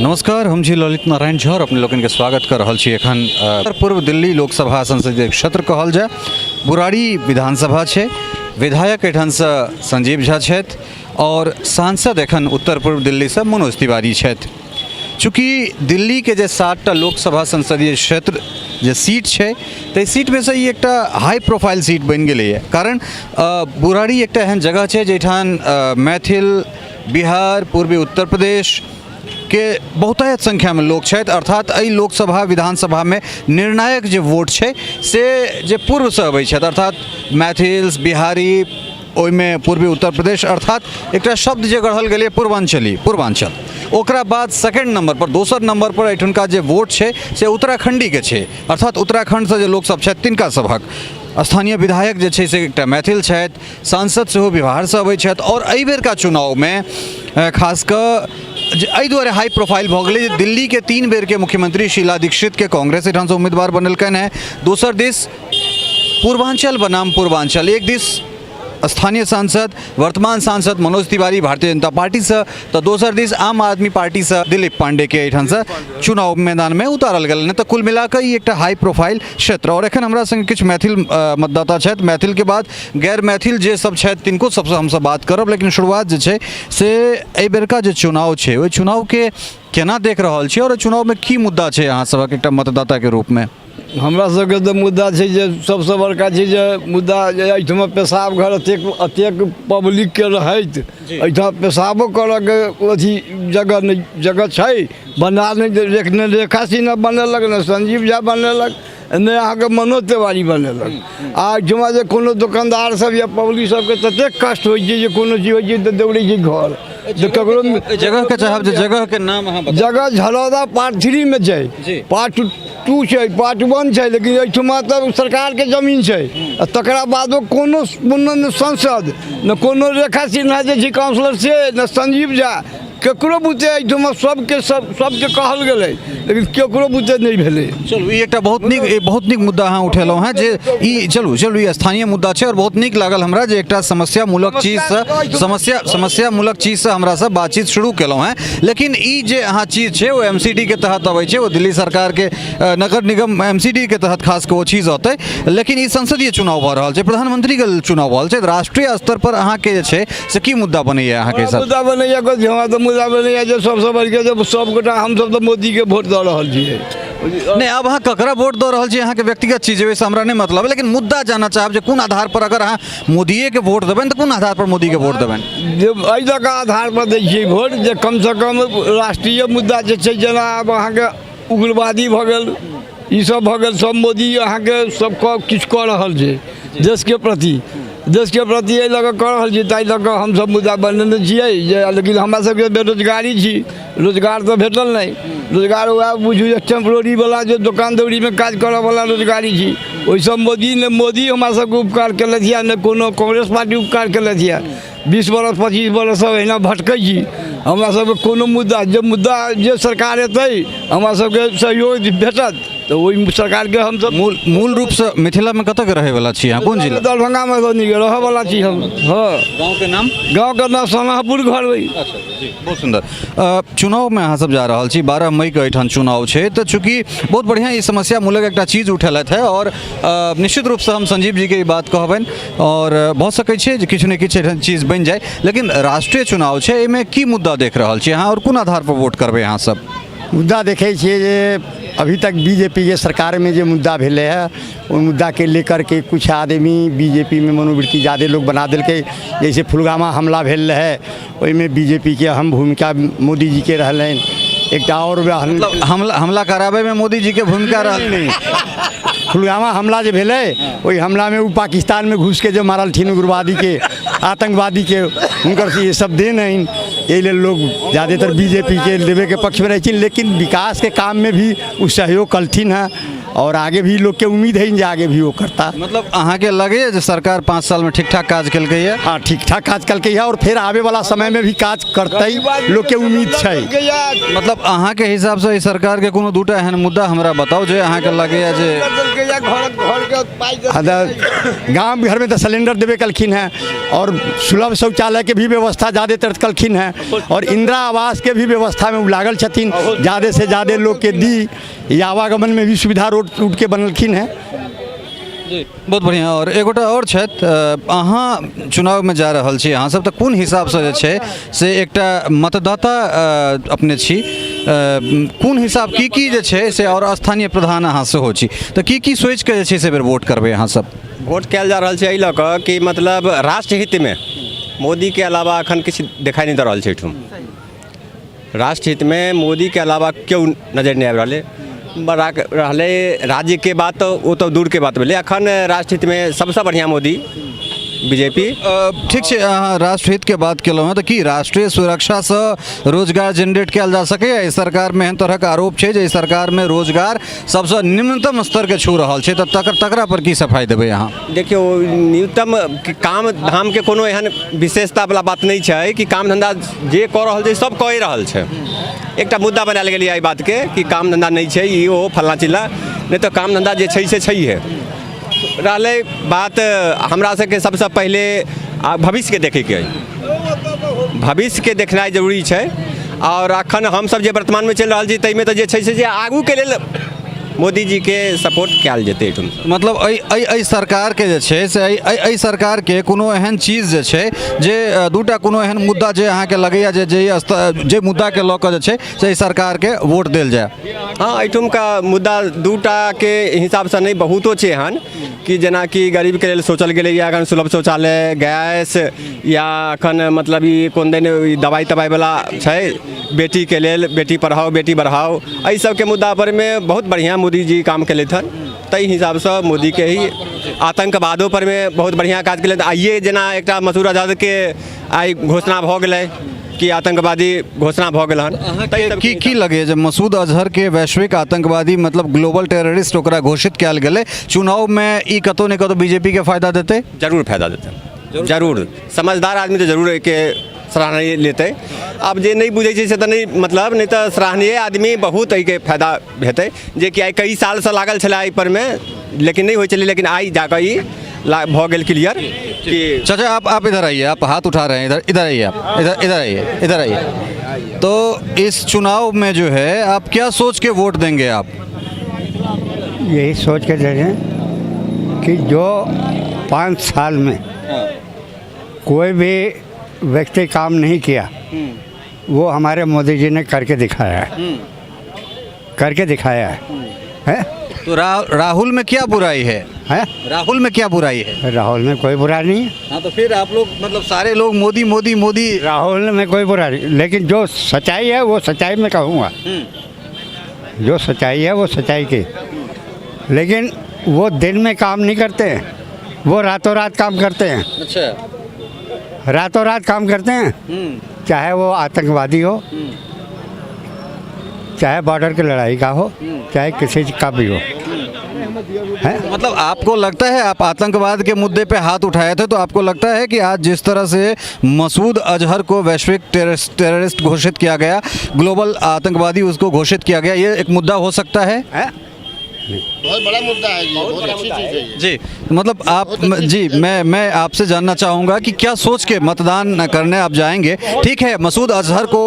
नमस्कार, हम छी ललित नारायण झा और अपने लोकनिके स्वागत कर रहल छी एखन पूर्व दिल्ली लोकसभा संसदीय क्षेत्र कहल जाय बुराड़ी विधानसभा छै। विधायक एहिठामसँ संजीव झा छथि और सांसद एखन उत्तर पूर्व दिल्लीसँ मनोज तिवारी छथि। चूँकि दिल्लीके जे 7टा लोकसभा संसदीय क्षेत्र जे सीट छै ताहि सीटमे से ई एकटा हाई प्रोफाइल सीट बनि गेलैए, कारण बुराड़ी एकटा एहन जगह छै जाहिठाम मैथिल, बिहार, पूर्वी उत्तर प्रदेश के बहुतायत संख्यामे लोक छथि। अर्थात एहि लोकसभा विधानसभामे निर्णायक जे वोट छै से जे पूर्वसँ अबै छथि, अर्थात मैथिल, बिहारी, ओहिमे पूर्वी उत्तर प्रदेश, अर्थात एकटा शब्द जे गढ़ल गेलै पूर्वांचली, पूर्वांचल। ओकरा बाद सेकेंड नंबर पर, दोसर नंबर पर एहिठुनका जे वोट छै से उत्तराखंडीके छै, अर्थात उत्तराखंडसँ जे लोकसभ छथि तिनका सभक। स्थानीय विधायक जे छै से एकटा मैथिल छथि, सांसद सेहो बिहारसँ अबै छथि। आओर एहिबेरका चुनावमे खास कऽ जे एहि दुआरे हाई प्रोफाइल भऽ गेलै जे दिल्लीके 3 बेरके मुख्यमंत्री शीला दीक्षितके कांग्रेस एहिठामसँ उम्मीदवार बनेलकनि हेँ। दोसर दिस पूर्वांचल बनाम पूर्वांचल, एक दिस स्थानीय सांसद, वर्तमान सांसद मनोज तिवारी भारतीय जनता पार्टीसँ, तऽ दोसर दिस आम आदमी पार्टीसँ दिलीप पांडेके एहिठामसँ चुनाव मैदानमे उतारल गेलनि। तऽ कुल मिलाकऽ ई एकटा हाई प्रोफाइल क्षेत्र। आओर एखन हमरा संग किछु मैथिल मतदाता छथि, मैथिलके बाद गैर मैथिल जे सब छथि तिनको सबसँ हमसब बात करब। लेकिन शुरुआत जे छै से एहि बेरका जे चुनाव छै ओहि चुनावके केना देख रहल छी आओर ओहि चुनावमे की मुद्दा छै अहाँ सबक एकटा मतदाताके रूपमे? हमरा सबके तऽ मुद्दा छै जे सबसँ बड़का छै जे मुद्दा जे एहिठमा पेशाब घर एतेक एतेक पब्लिकके रहैत एहिठाम पेशाबो करऽके अथी जगह नहि, जगह छै बना नहि, नहि रेखा सिन्हा बनेलक, नहि संजीव झा बनेलक, नहि अहाँके मनोज तिवारी बनेलक। आ एहिठमा जे कोनो दोकानदार सब या पब्लिक सबके ततेक कष्ट होइ छै जे कोनो चीज होइ छै तऽ दौड़ै छै घर जे ककरो जगहके चाहब जे जगहके नाम अहाँ बताउ। जगह झरौदा पार्ट 3 मे छै, पार्ट 2 छै, पार्ट 1 छै, लेकिन एहिठमा तऽ सरकारके जमीन छै। आ तकरा बादो कोनो कोनो ने सांसद, ने कोनो रेखा सिन्हा जे छै काउंसलर से, ने संजीव झा, केकरो बुते एहिठमा सबके सब सबके कहल गेलै लेकिन केकरो बुते नहि भेलै। चलू, ई एकटा बहुत नीक, ई बहुत नीक मुद्दा अहाँ उठेलहुँ हेँ जे ई चलू चलू ई स्थानीय मुद्दा छै और बहुत नीक लागल हमरा जे एकटा समस्यामूलक चीजसँ समस्यामूलक चीजसँ हमरा सब बातचीत शुरू केलहुँ हेँ। लेकिन ई जे अहाँ चीज छै ओ MCD के तहत अबै छै, ओ दिल्ली सरकारके नगर निगम MCD के तहत खास कऽ ओ चीज अतै। लेकिन ई संसदीय चुनाव भऽ रहल छै, प्रधानमंत्रीके चुनाव भऽ रहल छै, राष्ट्रीय स्तर पर अहाँके जे छै से की मुद्दा बनैया अहाँके हिसाब? मुद्दा बनैया कथी? हमरा तऽ मुद्दा बनैया जे सबसँ बढ़िके जे सबगोटा हमसब तऽ मोदीके वोट दऽ रहल छियै। नहि, आब अहाँ ककरा वोट दऽ रहल छी अहाँके व्यक्तिगत चीज, ओहिसँ हमरा नहि मतलब, लेकिन मुद्दा जानऽ चाहब जे कोन आधार पर अगर अहाँ मोदिएके वोट देबनि तऽ कोन आधार पर मोदीके वोट देबनि? जे एहि लऽ कऽ आधार पर दै छियै वोट जे कमसँ कम राष्ट्रीय मुद्दा जे छै, जेना आब अहाँके उग्रवादी भऽ गेल, ई सब भऽ गेल, सब मोदी अहाँके सब किछु कऽ रहल छै देशके प्रति, देशके प्रति एहि लऽ कऽ कऽ रहल छै, ताहि लऽ कऽ हमसब मुद्दा बनेने छियै जे। लेकिन हमरा सबके बेरोजगारी छी, रोजगार तऽ भेटल नहि। रोजगार वएह बुझू जे टेम्प्रोरीवला जे दोकान दौरीमे काज करऽवला रोजगारी छी। ओहिसँ मोदी ने मोदी हमरा सबके उपकार केलथि यऽ, ने कोनो कांग्रेस पार्टी उपकार केलथि यऽ। 20 बरस 25 बरससँ एहिना भटकै छी। हमरा सबके कोनो मुद्दा जे मुद्दा जे सरकार एतै हमरा सबके सहयोग भेटत तऽ ओहि सरकारके हमसब मूल रूपसँ मिथिलामे कतऽके रहैवला छी अहाँ, कोन जिला? दरभंगा मधुबनीके रहऽवला छी हम। हँ, गाँवके नाम? गाँवके नाम सोनापुर घर अइ। अच्छा जी, बहुत सुन्दर। चुनावमे अहाँ सब जा रहल छी, 12 मईके एहिठाम चुनाव छै, तऽ चूँकि बहुत बढ़िआँ ई समस्या मूलक एकटा चीज उठेलथि है और निश्चित रूपसँ हम संजीव जीके ई बात कहबनि और भऽ सकै छै जे किछु ने किछु एहन चीज बनि जाय। लेकिन राष्ट्रीय चुनाव छै, एहिमे की मुद्दा देख रहल छी अहाँ और कोन आधार पर वोट करबै अहाँ सब? मुद्दा देखै छियै जे अभी तक BJP के सरकारमे जे मुद्दा भेलै है ओहि मुद्दाके लेकर के कुछ आदमी BJP मे मनोवृत्ति ज़्यादे लोग बना देलकै। जैसे पुलवामा हमला भेल रहै, ओहिमे BJP के अहम भूमिका मोदी जीके रहलनि। एकटा आओर मतलब हमला कराबैमे मोदी जीके भूमिका रहल? नहि, पुलवामा हमला जे भेलै ओहि हमलामे ओ पाकिस्तानमे घुसिके जे मारलखिन उग्रवादीके, आतंकवादीके, हुनकर ये सब देन है। एहि लेल लोग ज़्यादातर BJP के देबेके पक्षमे रहै छथिन। लेकिन विकासके काममे भी ओ सहयोग कलथिन हँ। और आगे भी लोग के उम्मीद है जे आगे भी वो करता। मतलब अहाँके लगैए जे सरकार 5 सालमे ठीक ठाक काज केलकैए? हाँ, ठीक ठाक काज कलकै है और फेर आबे वाला समय में भी काज करतै, लोग के उम्मीद छै। मतलब अहाँके हिसाबसँ एहि सरकारके कोनो दूटा एहन मुद्दा हमरा बताउ जे अहाँके लगैए जे। हाँ, तऽ गाम घरमे तऽ सिलेंडर देबे कलखिन हैं और सुलभ शौचालयके भी व्यवस्था ज़्यादातर कलखिन हैं और इंदिरा आवासके भी व्यवस्थामे ओ लागल छथिन, ज़्यादे से ज़्यादे लोकके दी। ई आवागमनमे भी सुविधा रोड उडके बनलखिन हैं। जी, बहुत बढ़िआँ। आओर एगोटा आओर छथि, अहाँ चुनावमे जा रहल छी अहाँ सब, तऽ कोन हिसाबसँ जे छै से एकटा मतदाता अपने छी, कोन हिसाब की की जे छै से, आओर स्थानीय प्रधान अहाँ सेहो छी, तऽ की की सोचिके जे छै से बेर वोट करबै अहाँ सब? वोट कयल जा रहल छै एहि लऽ कऽ कि मतलब राष्ट्रहितमे मोदीके अलावा एखन किछु देखाइ नहि दऽ रहल छै। एहिठाम राष्ट्रहितमे मोदीके अलावा केओ नजरि नहि आबि रहलै। बड़ा रहलै राज्यके बात तऽ ओ तऽ दूरके बात भेलै, एखन राष्ट्रहितमे सबसँ बढ़िआँ मोदी बीजेपी। ठीक छै, अहाँ राष्ट्रहितके बात केलहुँ हँ, तऽ की राष्ट्रीय सुरक्षासँ रोजगार जेनरेट कयल जा सकैए? एहि सरकारमे एहन तरहक आरोप छै जे एहि सरकारमे रोजगार सबसँ निम्नतम स्तरके छू रहल छै, तऽ तकरा पर की सफाइ देबै अहाँ? देखियौ, न्यूनतम काम धामके कोनो एहन विशेषतावला बात नहि छै कि काम धन्धा जे कऽ रहल छै सब कए रहल छै। एकटा मुद्दा बनायल गेलै एहि बातके कि काम धन्धा नहि छै, ई ओ फल्लाँ चिल्लाँ, नहि तऽ काम धन्धा जे छै से छैहे। रहलै बात हमरा सबके सबसँ पहिले आ भविष्यके देखैके अइ, भविष्यके देखनाइ जरूरी छै। आओर अखन हमसब जे वर्तमानमे चलि रहल छी ताहिमे तऽ जे छै से जे आगूके लेल मोदीजीके सपोर्ट कयल जेतै एहिठाम। मतलब एहि एहि एहि सरकारके जे छै से एहि एहि एहि सरकारके कोनो एहन चीज जे छै जे दूटा कोनो एहन मुद्दा जे अहाँके लगैए जे जे मुद्दाके लऽ कऽ जे छै से एहि सरकारके वोट देल जाय? हँ, एहिठुमका मुद्दा दूटाके हिसाबसँ नहि, बहुतो छै एहन कि जेनाकि गरीबके लेल सोचल गेलैए एखन सुलभ शौचालय, गैस, या एखन मतलब ई कोन दिन ई दवाइ तवाइवला छै, बेटीके लेल बेटी पढ़ाओ बेटी बढ़ाओ, एहि सबके मुद्दा परमे बहुत बढ़िआँ मोदीजी काम केलथि हन। ताहि हिसाबसँ मोदीके ही आतङ्कवादो परमे बहुत बढ़िआँ काज केलथि। आइए जेना एकटा मसूद आजादके आइ घोषणा भऽ गेलै कि आतङ्कवादी घोषणा भऽ गेल हन। अहाँके की की लगैए जे मसूद अजहरके वैश्विक आतङ्कवादी मतलब ग्लोबल टेररिस्ट ओकरा घोषित कयल गेलै, चुनावमे ई कतहु ने कतहु बीजेपीके फायदा देतै? जरूर फायदा देतै, जरूर। समझदार आदमी तऽ जरूर एहिके सराहनीय लेतै। आब जे नहि बुझै छै से तऽ नहि, मतलब नहि तऽ सराहनीय आदमी बहुत एहिके फायदा हेतै, जेकि आइ कई सालसँ लागल छलै एहि परमे लेकिन नहि होइ छलै, लेकिन आइ जाकऽ ई भऽ गेल क्लियर कि। चाचा आप इधर आइए, आप हाथ उठा रहे हैं, इधर इधर आइए, आप इधर इधर आइए, इधर आइए। तो इस चुनाव में जो है आप क्या सोच के वोट देंगे आप? यही सोच के दे रहे हैं कि जो 5 साल में कोई भी व्यक्ति काम नहीं किया वो हमारे मोदी जी ने करके दिखाया है, करके दिखाया है, है? तो राहुल में क्या बुराई है? है? राहुल में क्या बुराई है? राहुल में कोई बुरा नहीं है। हाँ, तो फिर आप लोग मतलब सारे लोग मोदी मोदी मोदी। राहुल में कोई बुरा नहीं, लेकिन जो सच्चाई है वो सच्चाई में कहूँगा, जो सच्चाई है वो सच्चाई की, लेकिन वो दिन में काम नहीं करते हैं, वो रातों रात काम करते हैं। अच्छा, रातों रात काम करते हैं, चाहे वो आतंकवादी हो, चाहे बॉर्डर की लड़ाई का हो, चाहे किसी का भी हो। है? मतलब आपको लगता है, आप आतंकवाद के मुद्दे पे हाथ उठाए थे, तो आपको लगता है कि आज जिस तरह से मसूद अजहर को वैश्विक टेररिस्ट घोषित किया गया, ग्लोबल आतंकवादी उसको घोषित किया गया, ये एक मुद्दा हो सकता है? है? बहुत बड़ा मुद्दा है ये, बहुत अच्छी चीज़ है ये। जी, मतलब आप जी, मैं आपसे जानना चाहूँगा कि क्या सोच के मतदान करने आप जाएंगे? ठीक है, मसूद अजहर को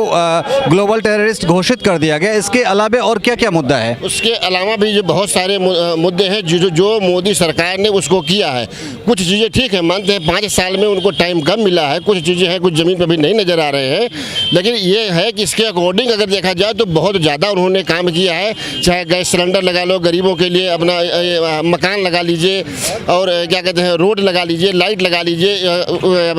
ग्लोबल टेररिस्ट घोषित कर दिया गया, इसके अलावा और क्या क्या मुद्दा है? उसके अलावा भी जो बहुत सारे मुद्दे हैं जो जो मोदी सरकार ने उसको किया है। कुछ चीज़ें ठीक है, मानते हैं 5 साल में उनको टाइम कम मिला है, कुछ चीज़ें हैं कुछ ज़मीन पर भी नहीं नज़र आ रहे हैं, लेकिन ये है कि इसके अकॉर्डिंग अगर देखा जाए तो बहुत ज़्यादा उन्होंने काम किया है। चाहे गैस सिलेंडर लगा लो गरीबों के लिए, अपना मकान लगा लीजिए और क्या कहते हैं रोड लगा लीजिए, लाइट लगा लीजिए,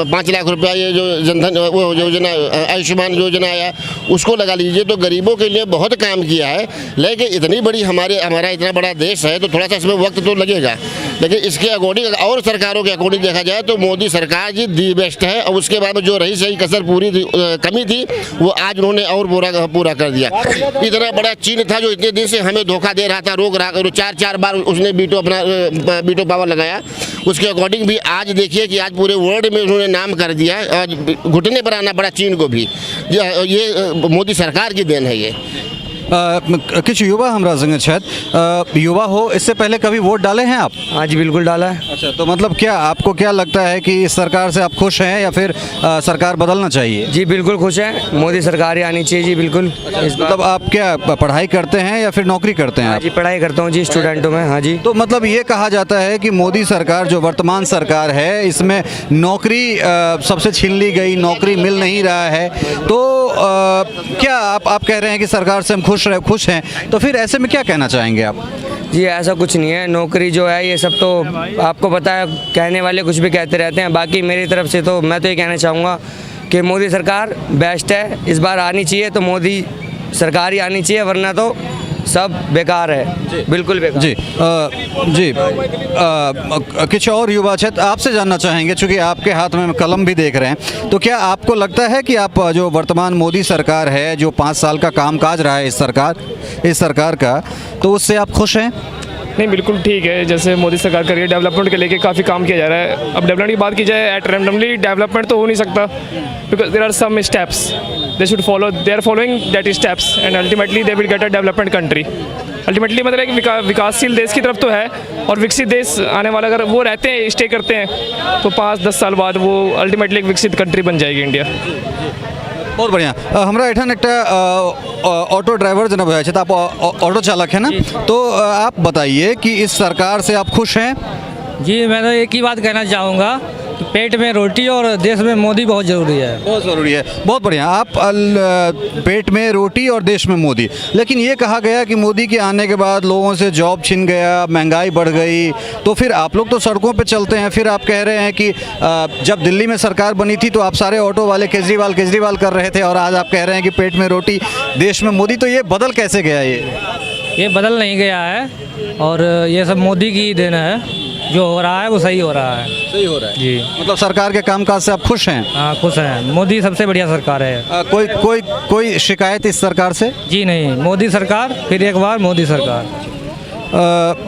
5 लाख रुपया ये जो जनधन वो योजना आयुष्मान योजना आया उसको लगा लीजिए, तो गरीबों के लिए बहुत काम किया है। लेकिन इतनी बड़ी हमारा इतना बड़ा देश है तो थोड़ा सा इसमें वक्त तो लगेगा, लेकिन इसके अकॉर्डिंग और सरकारों के अकॉर्डिंग देखा जाए तो मोदी सरकार जी the best है। और उसके बाद में जो रही सही कसर पूरी थी, कमी थी, वो आज उन्होंने और पूरा पूरा कर दिया। इतना बड़ा चीन था जो इतने दिन से हमें धोखा दे रहा था, रोक रहा, चार चार बार उसने बीटो अपना बीटो पावर लगाया। उसके अकॉर्डिंग भी आज देखिए कि आज पूरे वर्ल्ड में उन्होंने नाम कर दिया है। आज घुटने पर आना पड़ा चीन को भी। ये मोदी सरकार की then है ये। किछु युवा हमरा संगे छथि। युवा हो, इससे पहले कभी वोट डाले हैं आप? हाँ जी, बिल्कुल डाला है। अच्छा, तो मतलब क्या आपको क्या लगता है कि इस सरकार से आप खुश हैं या फिर सरकार बदलना चाहिए? जी, बिल्कुल खुश हैं। मोदी सरकार ही आनी चाहिए जी, बिल्कुल इस बार। मतलब आप क्या पढ़ाई करते हैं या फिर नौकरी करते हैं हाँ आप? जी, पढ़ाई करता हूँ जी, स्टूडेंट हूँ मैं, हाँ जी। तो मतलब ये कहा जाता है कि मोदी सरकार, जो वर्तमान सरकार है, इसमें नौकरी सबसे छीन ली गई, नौकरी मिल नहीं रहा है। तो क्या आप कह रहे हैं कि सरकार से हम खुश रहे, खुश हैं, तो फिर ऐसे में क्या कहना चाहेंगे आप? जी, ऐसा कुछ नहीं है। नौकरी जो है ये सब तो आपको पता है, कहने वाले कुछ भी कहते रहते हैं। बाकी मेरी तरफ से तो मैं तो ये कहना चाहूँगा कि मोदी सरकार बेस्ट है, इस बार आनी चाहिए तो मोदी सरकार ही आनी चाहिए, वरना तो सब बेकार है, बिल्कुल बेकार। जी जी, किछु और युवा छथि, आपसे जानना चाहेंगे, चूँकि आपके हाथ में कलम भी देख रहे हैं, तो क्या आपको लगता है कि आप जो वर्तमान मोदी सरकार है, जो 5 साल का कामकाज रहा है इस सरकार का, तो उससे आप खुश हैं? नहीं, बिल्कुल ठीक है। जैसे मोदी सरकार कर रही है, डेवलपमेंट के लेके काफ़ी काम किया जा रहा है। अब डेवलपमेंट की बात की जाए, एट रैंडमली डेवलपमेंट तो हो नहीं सकता, because there are some steps they should follow. They are following that steps and ultimately they will get a development country ultimately. मतलब एक विकासशील देश की तरफ तो है और विकसित देश आने वाला, अगर वो रहते हैं, स्टे करते हैं, तो 5-10 साल बाद वो अल्टीमेटली एक विकसित कंट्री बन जाएगी इंडिया। बहुत बढ़िया। हमरा एठान एकटा ऑटो ड्राइवर जेना बुझाइ छै, तऽ आप ऑटो चालक है ना? तो आप बताइए कि इस सरकार से आप खुश हैं? जी, मैं तो एक ही बात कहना चाहूँगा कि पेट में रोटी और देश में मोदी बहुत ज़रूरी है। बहुत ज़रूरी है। बहुत बढ़िया। आप पेट में रोटी और देश में मोदी, लेकिन ये कहा गया कि मोदी के आने के बाद लोगों से जॉब छिन गया, महंगाई बढ़ गई, तो फिर आप लोग तो सड़कों पे चलते हैं, फिर आप कह रहे हैं कि जब दिल्ली में सरकार बनी थी तो आप सारे ऑटो वाले केजरीवाल केजरीवाल कर रहे थे और आज आप कह रहे हैं कि पेट में रोटी, देश में मोदी, तो ये बदल कैसे गया ये? ये बदल नहीं गया है और ये सब मोदी की ही then है। जो हो रहा है वो सही हो रहा है। सही हो रहा है? जी। मतलब सरकार के कामकाज से आप खुश हैं? हाँ, खुश हैं। मोदी सबसे बढ़िया सरकार है। कोई कोई कोई शिकायत इस सरकार से? जी नहीं। मोदी सरकार, फिर एक बार मोदी सरकार।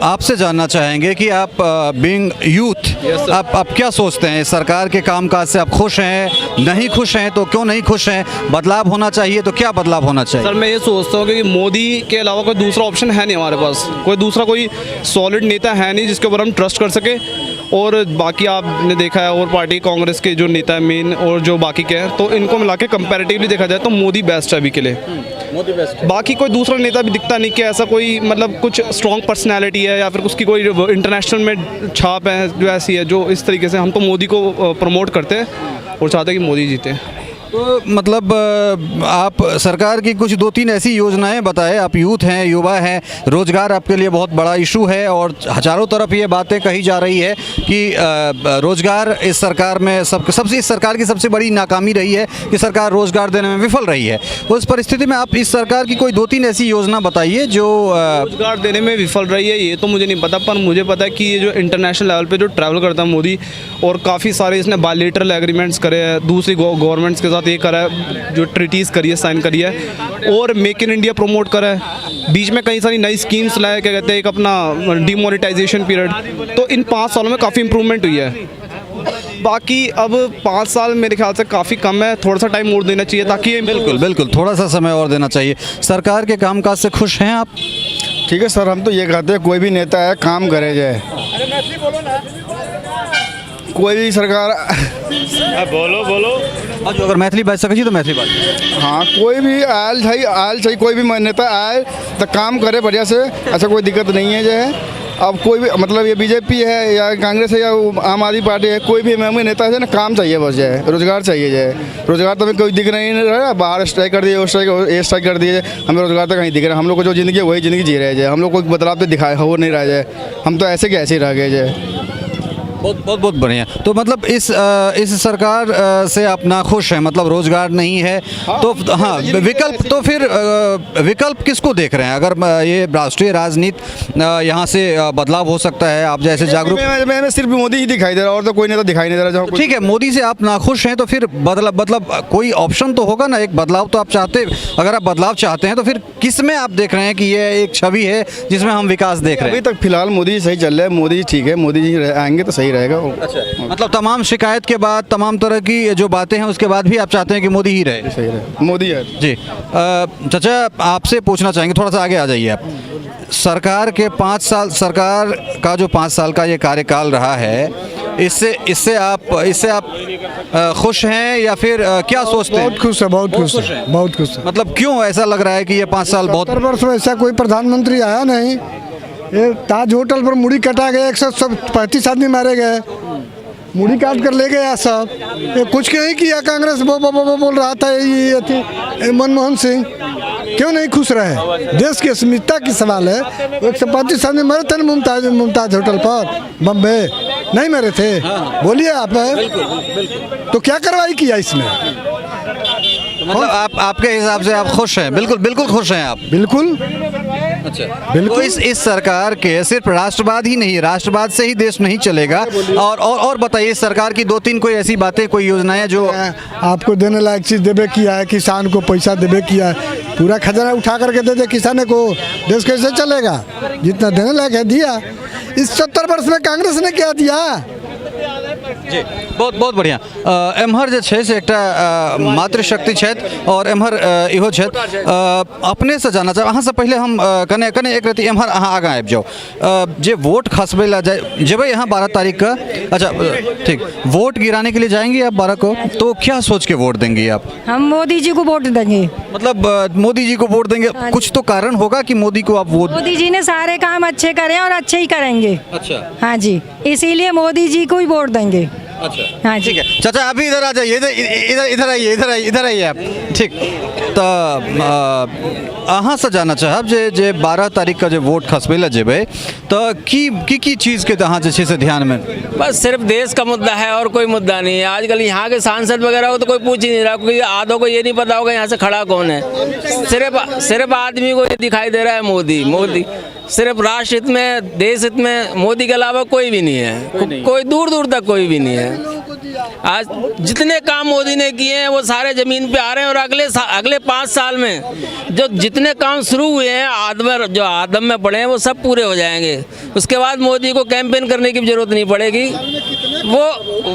आपसे जानना चाहेंगे कि आप बीइंग यूथ, आप क्या सोचते हैं, इस सरकार के कामकाज से आप खुश हैं, नहीं खुश हैं तो क्यों नहीं खुश हैं, बदलाव होना चाहिए तो क्या बदलाव होना चाहिए? सर, मैं ये सोचता हूँ कि मोदी के अलावा कोई दूसरा ऑप्शन है नहीं हमारे पास। कोई दूसरा कोई सॉलिड नेता है नहीं जिसके ऊपर हम ट्रस्ट कर सके। और बाकी आपने देखा है और पार्टी, कांग्रेस के जो नेता है मेन और जो बाकी के हैं, तो इनको मिला के कंपैरेटिवली देखा जाए तो मोदी बेस्ट है अभी के लिए। मोदी बेस्ट। बाकी कोई दूसरा नेता भी दिखता नहीं कि ऐसा कोई मतलब कुछ स्ट्रॉन्ग पर्सनैलिटी है या फिर उसकी कोई इंटरनेशनल में छाप है जो ऐसी है जो इस तरीके से। हम तो मोदी को प्रमोट करते हैं और चाहते हैं कि मोदी जीते। तो मतलब आप सरकार की कुछ दो तीन ऐसी योजनाएं बताएं। आप यूथ हैं, युवा हैं, रोज़गार आपके लिए बहुत बड़ा इशू है और चारों तरफ ये बातें कही जा रही है कि रोज़गार इस सरकार में सब सबसे इस सरकार की सबसे बड़ी नाकामी रही है कि सरकार रोज़गार देने में विफल रही है। उस परिस्थिति में आप इस सरकार की कोई दो तीन ऐसी योजना बताइए जो रोजगार देने में विफल रही है, ये तो मुझे नहीं पता, पर मुझे पता है कि ये जो इंटरनेशनल लेवल पे जो ट्रैवल करता है मोदी और काफ़ी सारे इसने बाइलेटरल एग्रीमेंट्स करे हैं दूसरी गवर्नमेंट्स के साथ, ये करा है जो ट्रिटीज़ करी है, साइन करी है और मेक इन इंडिया प्रमोट करा है। बीच में कई सारी नई स्कीम्स लाए, क्या कहते हैं, एक अपना डिमोनेटाइजेशन पीरियड। तो इन 5 सालों में काफ़ी इम्प्रूवमेंट हुई है। बाकी अब 5 साल मेरे ख्याल से काफ़ी कम है, थोड़ा सा टाइम और देना चाहिए ताकि ये बिल्कुल बिल्कुल, थोड़ा सा समय और देना चाहिए। सरकार के कामकाज से खुश हैं आप? ठीक है सर, हम तो ये कहते हैं, कोई भी नेता है काम करे जाए, कोई भी सरकार। बोलो बोलो। हाँ, जो अगर मैथिली बाजि सकै छी तऽ मैथिली बाजू। हाँ, कोई भी आयल छै, आयल छै, कोई भी नेता आए तो काम करे बढ़िया से। अच्छा, कोई दिक्कत नहीं है। जो है अब कोई भी मतलब ये बीजेपी है या कांग्रेस है या वो आम आदमी पार्टी है, कोई भी हमें नेता है ना, काम चाहिए बस, जो है रोज़गार चाहिए। जो है रोज़गार तो हमें कोई दिख नहीं रहा है। बाहर स्ट्राइक कर दिए, वो स्ट्राइक, ये स्ट्राइक कर दिए, हमें रोज़गार तो कहीं दिख रहा है। हम लोग को जो ज़िंदगी है वही ज़िंदगी जी रहे हैं। हम लोग कोई बदलाव तो दिखाए हो नहीं रहा है। हम तो ऐसे के ऐसे ही रह गए जो है। बहुत बहुत बहुत बढ़िया। तो मतलब इस सरकार से आप नाखुश हैं, मतलब रोजगार नहीं है तो हाँ विकल्प, तो फिर विकल्प किसको देख रहे हैं? अगर ये राष्ट्रीय राजनीति यहाँ से बदलाव हो सकता है, आप जैसे जागरूक मैं सिर्फ मोदी ही दिखाई दे रहा है और तो कोई नेता दिखाई नहीं दे रहा। जहाँ ठीक है, मोदी से आप नाखुश हैं तो फिर बदला मतलब कोई ऑप्शन तो होगा ना, एक बदलाव तो आप चाहते, अगर आप बदलाव चाहते हैं तो फिर किस में आप देख रहे हैं कि ये एक छवि है जिसमें हम विकास देख रहे अभी हैं? तक फिलहाल मोदी जी सही चल रहे हैं, मोदी जी ठीक है, मोदी जी आएंगे तो सही रहेगा। अच्छा, मतलब तमाम शिकायत के बाद, तमाम तरह की जो बातें हैं उसके बाद भी आप चाहते हैं कि मोदी ही रहे? सही रहे, मोदी है जी। चाचा आपसे पूछना चाहेंगे, थोड़ा सा आगे आ जाइए आप। सरकार के 5 साल, सरकार का जो 5 साल का ये कार्यकाल रहा है, इससे आप खुश हैं या फिर क्या सोचते हैं? बहुत खुश है, बहुत खुश है, बहुत खुश है। मतलब क्यों ऐसा लग रहा है कि ये 5 साल बहुत 70 वर्ष में ऐसा कोई प्रधानमंत्री आया नहीं। ये ताज होटल पर मुड़ी कटा गया, 135 आदमी मारे गए, मुड़ी काट कर ले गया सब। ये कुछ नहीं किया कांग्रेस, वो वो वो बोल रहा था ये थी मनमोहन सिंह, क्यों नहीं खुश रहे? देश की अस्मिता की सवाल है। 135 आदमी मरे थे ना मुमताज होटल पर, बम्बे नहीं मरे थे? बोलिए आप। तो क्या कार्रवाई किया इसमें? मतलब आप, आपके हिसाब से आप खुश हैं? बिल्कुल बिल्कुल खुश हैं आप? बिल्कुल। अच्छा, बिल्कुल। तो इस सरकार के सिर्फ राष्ट्रवाद ही नहीं, राष्ट्रवाद से ही देश नहीं चलेगा। और बताइए, सरकार की 2-3 कोई ऐसी बातें, कोई योजनाएं जो आपको देने लायक चीज़ देवे किया है, किसान को पैसा देवे किया है, पूरा खजाना उठा करके दे दे किसाने को, देश कैसे चलेगा? जितना देने लायक है दिया। इस 70 वर्ष में कांग्रेस ने क्या दिया? जी, बहुत बहुत बढ़िया। एम्हर जे छै से एकटा मातृशक्ति छथि और एम्हर इहो छथि। अपनेसँ जानना चाहब, अहाँसँ पहिले हम कने कने एक रति एम्हर अहाँ आगाँ आबि जाउ। जे वोट खसबै लए जेबै अहाँ 12 तारीखके, अच्छा ठीक, वोट गिराने के लिए जाएंगे आप 12 को, तो क्या सोच के वोट देंगे आप? हम मोदी जी को वोट देंगे। मतलब मोदी जी को वोट देंगे, कुछ तो कारण होगा कि मोदी को आप वोट? मोदी जी ने सारे काम अच्छे करे और अच्छे ही करेंगे। अच्छा, हाँ जी, इसीलिए मोदी जी को ही वोट देंगे। अच्छा, हाँ जी ठीक है। चाचा आप भी इधर आ जाइए, इधर इधर इधर आइए, इधर आइए, इधर आइए आप। ठीक, तो अहाँ से जानना चाहब जे जे 12 तारीख का जे वोट खसबै लए जेबै तो की की की चीज़के अहाँ जे छै से ध्यानमे? बस सिर्फ देश का मुद्दा है और कोई मुद्दा नहीं है। आजकल यहाँ के सांसद वगैरह को तो कोई पूछ ही नहीं रहा, क्योंकि आधों को ये नहीं पता होगा यहाँ से खड़ा कौन है। सिर्फ आदमी को ये दिखाई दे रहा है मोदी मोदी, सिर्फ राष्ट्र हित में, देश हित में मोदी के अलावा कोई भी नहीं है, कोई दूर दूर तक कोई भी नहीं है। आज जितने काम मोदी ने किए हैं वो सारे ज़मीन पे आ रहे हैं और अगले 5 साल में जो जितने काम शुरू हुए हैं, आदम जो आदम में पड़े हैं वो सब पूरे हो जाएंगे। उसके बाद मोदी को कैंपेन करने की भी जरूरत नहीं पड़ेगी।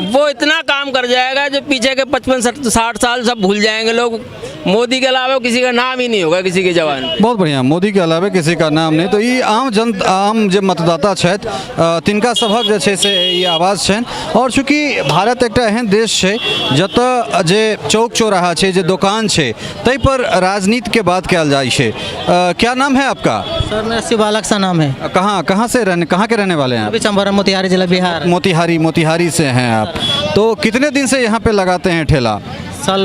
वो इतना काम कर जाएगा जो पीछे के 55-60 साल सब भूल जाएंगे लोग। मोदी के अलावा किसी का नाम ही नहीं होगा किसी के जवान। बहुत बढ़िया, मोदी के अलावा किसी का नाम नहीं। तो ये आम जन, आम जे मतदाता छथि तिनका सभक जे छै से ई आवाज़ छनि। और चूँकि भारत एकटा एहन देश छै जतऽ जे चौक चौराहा छै, जे दोकान छै, ताहि पर राजनीतिके बात कयल जाइ छै। क्या नाम है आपका? सर मेरा शिव बालक सा नाम है। कहाँ से रहने, कहाँ के रहने वाले हैं आप? अभी चंपारण, मोतिहारी जिला, बिहार। मोतिहारी से हैं आप। तो कितने दिन से यहाँ पे लगाते हैं ठेला? साल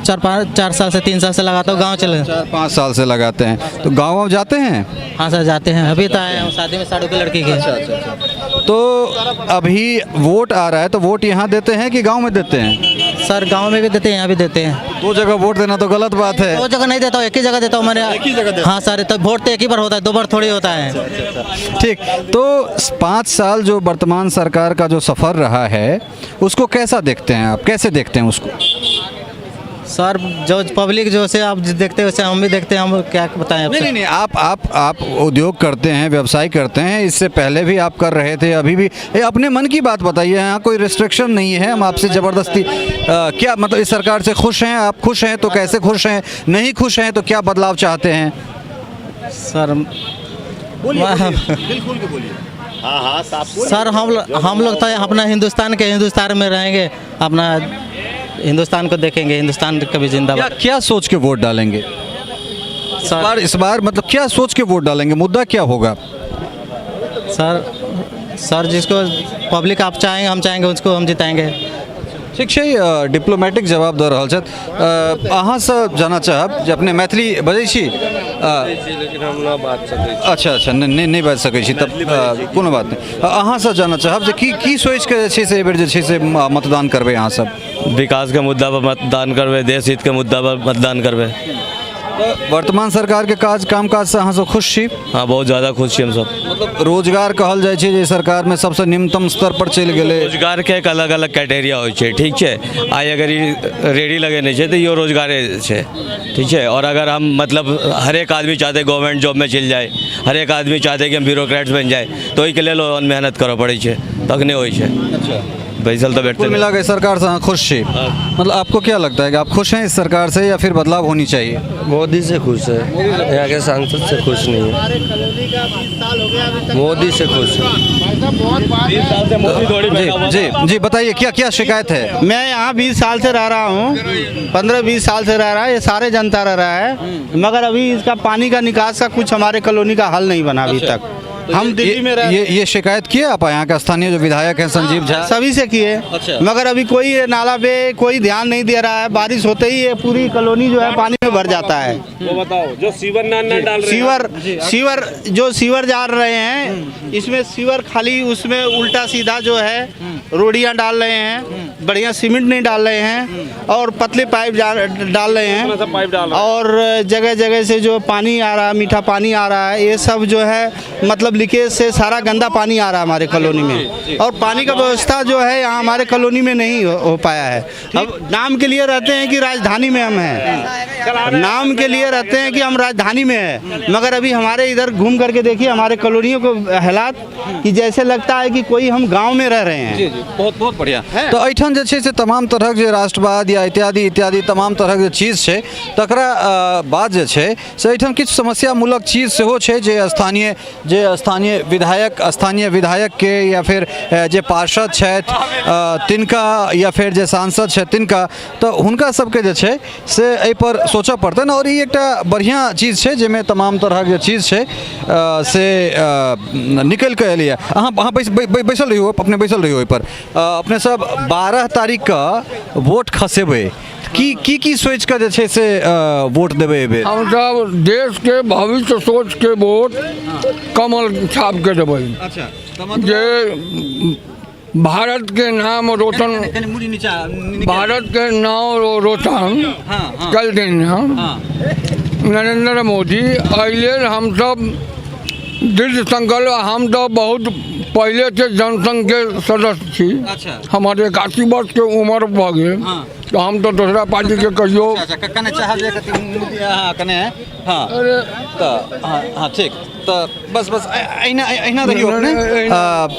4-5 साल से, 3 साल से लगाता हूँ, गाँव चले। 4-5 साल से लगाते हैं। तो गाँव वाँव जाते हैं? हाँ सर जाते हैं, अभी तो आए हैं शादी में साड़ू की लड़की के। अच्छा अच्छा अच्छा। तो अभी वोट आ रहा है तो वोट यहाँ देते हैं कि गांव में देते हैं? सर गांव में भी देते हैं, यहाँ भी देते हैं। 2 जगह वोट देना तो गलत बात है। 2 जगह नहीं देता हूँ, एक ही जगह देता हूँ मैंने। एक ही जगह देता? हाँ सर, तो वोट तो एक ही बार होता है, 2 बार थोड़ी होता है। ठीक, तो 5 साल जो वर्तमान सरकार का जो सफ़र रहा है उसको कैसा देखते हैं आप, कैसे देखते हैं उसको? सर जो पब्लिक जो से आप देखते हैं वैसे हम भी देखते हैं, हम क्या बताएं आपसे? नहीं नहीं, आप आप आप उद्योग करते हैं, व्यवसाय करते हैं, इससे पहले भी आप कर रहे थे, अभी भी। अपने मन की बात बताइए, यहाँ कोई रिस्ट्रिक्शन नहीं है, हम आपसे ज़बरदस्ती क्या मतलब इस सरकार से खुश हैं आप? खुश हैं तो कैसे खुश हैं, नहीं खुश हैं तो क्या बदलाव चाहते हैं? सर बोलिए, दिल खोल के बोलिए। हाँ हाँ साफ सर हम लोग तो अपना हिंदुस्तान के हिंदुस्तान में रहेंगे, अपना हिंदुस्तान को देखेंगे, हिंदुस्तान कभी जिंदाबाद। क्या सोच के वोट डालेंगे इस बार मतलब क्या सोच के वोट डालेंगे, मुद्दा क्या होगा? सर सर जिसको पब्लिक आप चाहेंगे हम चाहेंगे उसको हम जिताएंगे। ठीक छै। डिप्लोमेटिक जवाब दऽ रहल छथि। अहाँसँ जानऽ चाहब जे अपने मैथिली बजै छी? लेकिन हम न बाज सकै। अच्छा अच्छा, नहि नहि बाजि सकै छी तब कोनो बात नहि। अहाँसँ जानऽ चाहब जे की की सोचिके जे छै से एहिबेर जे छै से मतदान करबै अहाँसभ? विकास के मुद्दा पर मतदान करबै, देश हित के मुद्दा पर मतदान करबै। वर्तमान सरकारके काज कामकाजसँ अहाँसभ खुश छी? हाँ, बहुत ज़्यादा खुश छी हमसब। मतलब रोजगार कहल जाइ छै जे सरकारमे सबसँ न्यूनतम स्तर पर चलि गेलै। रोजगारके एक अलग अलग क्राइटेरिया होइ छै, ठीक छै? आइ अगर ई रेहड़ी लगेने छै तऽ इहो रोजगारे छै, ठीक छै? आओर अगर हम मतलब हरेक आदमी चाहते गवर्नमेंट जॉबमे चलि जाए, हरेक आदमी चाहते कि हम ब्यूरोक्रेट्स बनि जाए, तऽ ओहिके लेल ओहन मेहनत करऽ पड़ै छै, तखने होइ छै। बैसल तऽ कुल बैठते मिला के सरकार से अहाँ खुश छी? मतलब आपको क्या लगता है कि आप खुश हैं इस सरकार से या फिर बदलाव होनी चाहिए? मोदी से खुश है, यहाँ के सांसद से खुश नहीं है, मोदी से खुश है। जी जी जी, बताइए क्या क्या शिकायत है? मैं यहाँ 20 साल से रह रहा हूँ, 15-20 साल से रह रहा है, ये सारे जनता रह रहा है, मगर अभी इसका पानी का निकास का कुछ हमारे कॉलोनी का हल नहीं बना अभी तक। हम दिल्ली में रह ये शिकायत किए आप यहाँ के स्थानीय जो विधायक हैं संजीव झा? सभी से किए। अच्छा। मगर अभी कोई ये नाला पे कोई ध्यान नहीं दे रहा है। बारिश होते ही ये पूरी कॉलोनी जो है पानी में भर जाता है। वो बताओ जो सीवर ना ना डाल रहे हैं। सीवर सीवर जो सीवर जा रहे हैं, इसमें सीवर खाली उसमें उल्टा सीधा जो है रोड़ियां डाल रहे हैं, बढ़िया सीमेंट नहीं डाल रहे हैं और पतले पाइप डाल रहे हैं। पाइप डाल रहे हैं। और जगह जगह से जो पानी आ रहा है, मीठा पानी आ रहा है, ये सब जो है मतलब लीकेज से सारा गंदा पानी आ रहा है हमारे कॉलोनी में। और पानी का व्यवस्था जो है यहाँ हमारे कॉलोनी में नहीं हो पाया है। अब नाम के लिए रहते हैं कि राजधानी में हम हैं, नाम के लिए रहते हैं कि हम राजधानी में हैं, मगर अभी हमारे इधर घूम करके देखिए हमारे कॉलोनियों को हालात कि जैसे लगता है कि कोई हम गांव में रह रहे हैं। जी जी, बहुत बहुत बढ़िया। तऽ एहिठाम जे छै से तमाम तरहक जे राष्ट्रवाद या इत्यादि इत्यादि तमाम तरहक जे चीज छै तकरा बाद जे छै से एहिठाम किछु समस्यामूलक चीज सेहो छै जे स्थानीय विधायकके या फेर जे पार्षद छथि तिनका या फेर जे सांसद छथि तिनका, तऽ हुनका सबके जे छै से एहिपर सोचऽ पड़तनि। आओर ई एकटा बढ़िआँ चीज छै जाहिमे तमाम तरहक जे चीज छै से निकलि कऽ एलैए। अहाँ बैसल रहियौ, अपने बैसल रहियौ ओहिपर। अपने सब 12 तारीखके वोट खसेबै, की की की सोचि कऽ जे छै से वोट देबै एहिबेर? हमसब देश के भविष्य सोच के वोट कमल छाप के देबै। अच्छा। जे भारत के नाम रोशन, भारत के नाम रोशन कल दिन हम नरेंद्र मोदी, एहि लेल हमसब दृढ़ संकल्प। हम तो बहुत पहले से जनसंघ के सदस्य छी। अच्छा। हमर 81 वर्ष के उम्र भऽ गेल, तऽ हम तऽ दोसरा पार्टी के कहियो कने चाहब जे कने, हाँ तऽ हाँ ठीक, तऽ बस बस अहिना अहिना रहियौ अपने।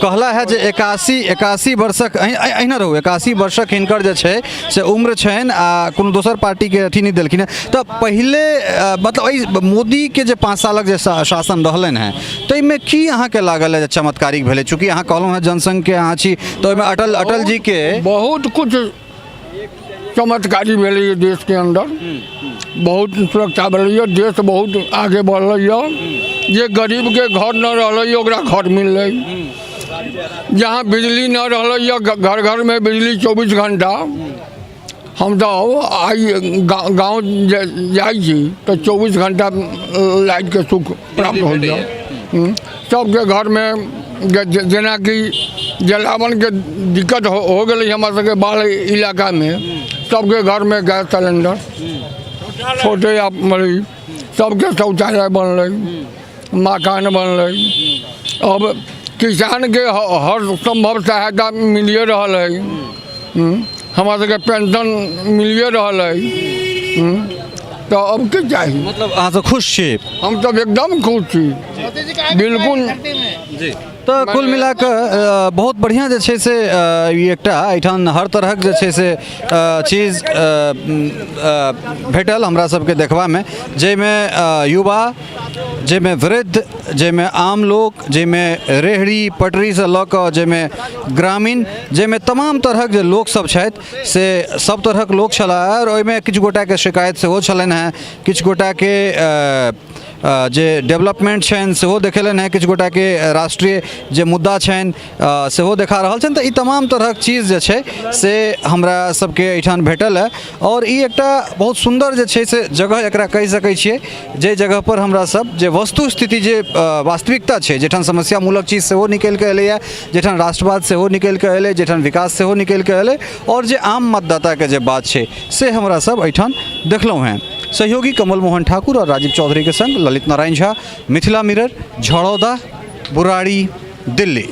कहला है जे 81 वर्षक, अहिना रहू, 81 वर्षक हिनकर जे छै से उम्र छनि आ कोनो दोसर पार्टीके अथी नहि देलखिन हेँ। तऽ पहिले मतलब एहि मोदीके जे 5 सालक जे शासन रहलनि हेँ ताहिमे की अहाँके लागल है जे चमत्कारिक भेलै? चूँकि अहाँ कहलहुँ हेँ जनसंघके अहाँ छी, तऽ ओहिमे अटल जीके बहुत कुछ चमत्कारी भेलैए देशके अन्दर, बहुत सुरक्षा भेलैए, देश बहुत आगे बढ़लैए। जे गरीबके घर न रहलैए ओकरा घर मिललै, जहाँ बिजली न रहलैए घर घरमे बिजली 24 घंटा। हम तऽ आइ गाँव जाइ छी तऽ 24 घंटा लाइटके सुख प्राप्त होइए सबके घरमे। जेनाकि जलावनके दिक्कत हो गेलै हमरा सबके बाढ़ इलाकामे, सबके घरमे गैस सिलेंडर छोटे या मरी, सबके शौचालय बनलै, मकान बनलै। अब किसानके हर संभव सहायता मिलिए रहल है, हमरा सबके पेंशन मिलिए रहल है, तऽ अब की चाही? मतलब अहाँ सब खुश छी? हम सब एकदम खुश छी, बिल्कुल। जी, तऽ कुल मिला कऽ बहुत बढ़िआँ जे छै से ई एकटा एहिठाम हर तरहक जे छै से चीज भेटल हमरा सबके देखबामे, जाहिमे युवा, जाहिमे वृद्ध, जाहिमे आम लोक, जाहिमे रेहड़ी पटरीसँ लऽ कऽ जाहिमे ग्रामीण, जाहिमे तमाम तरहक जे लोकसब छथि से सब तरहक लोक छलाह। आओर ओहिमे किछु गोटाके शिकायत सेहो छलनि हेँ, किछु गोटाके जे डेवलपमेंट छनि सेहो देखेलनि हेँ, किछु गोटाके राष्ट्रीय जे मुद्दा छनि सेहो देखा रहल छनि। तऽ ई तमाम तरहक चीज जे छै से हमरा सबके एहिठाम भेटल हँ आओर ई एकटा बहुत सुन्दर जे छै से जगह एकरा कहि सकै छियै, जाहि जगहपर हमरा सब जे वस्तु स्थिति जे वास्तविकता छै, जाहिठाम समस्यामूलक चीज सेहो निकलिके एलैए, जाहिठाम राष्ट्रवाद सेहो निकलिके एलै, जाहिठाम विकास सेहो निकलिके एलै आओर जे आम मतदाताके जे बात छै से हमरा सब एहिठाम देखलहुँ हेँ। सहयोगी कमल मोहन ठाकुर आओर राजीव चौधरीके सङ्ग ललित नारायण झा, मिथिला मिरर, झड़ौदा, बुराड़ी, दिल्ली।